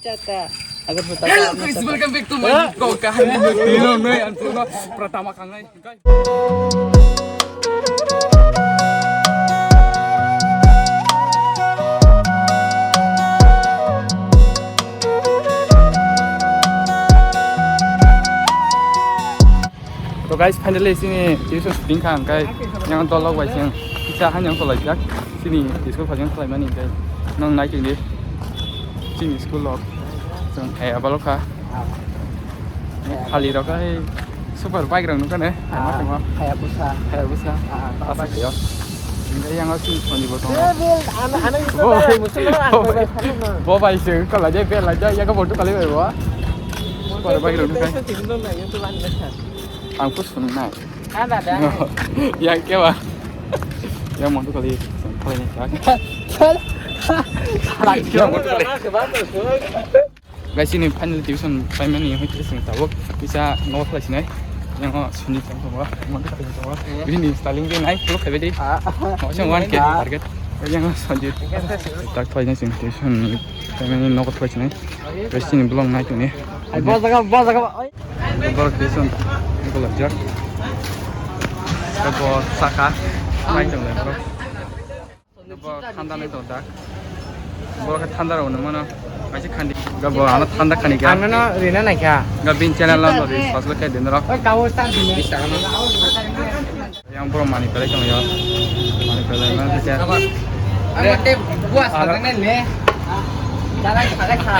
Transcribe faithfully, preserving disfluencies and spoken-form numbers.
Hello guys, welcome back to my vlog. Kahani no tino noi ang tuno pratama kangai. To guys, finally chini tuition suding kha, hwnkhe yang dolok bai chwng kisa hanyang kholai jak chini school phajang khlaimani, hwnkhe nang nai tongdi chini school rok chwng hai abalok kha. Khali rok hai super bike rok nukha ne. Ah, Hayabusa. Hayabusa. Ah, ah, asa khayo. Hwnkhe yang o chini Sanjibo tongo. Bo bai se kala je bel la ja ya ka botu kali bai bo. Super bike rok nukha. Ang pus phunuknai. Yang keba. Yang montu kali. Kali ni kak. Yang montu kali. Guys, ini final tuition paimani yang itu sing tabuk bisa ngawak lagi sini. Yang mau sunyi sang semua. Montu kali semua. Ini styling dia naik, peluk kayak dia. Mau sih one K target. Yang selanjut. Tak tuh ini sing tuition paimani ngawak lagi sini. Guys, ini belum naik ini. Bos jaga, bos jaga. Borok tuition golajak. Bo saka mai tongo borok. Bo thanda nai tongo dak. Borok thanda rok nang mano. Kaisa khandi. Ga bo ano thanda khani ga. Ang no rina nai kha. Ga bin channel no ri subscribe khe din rok. Oi kawo sa din. Yang borok mani pelai tongo yo. Mani pelai ma khe. Ang te buas thang nai le. Jalan jalan kha.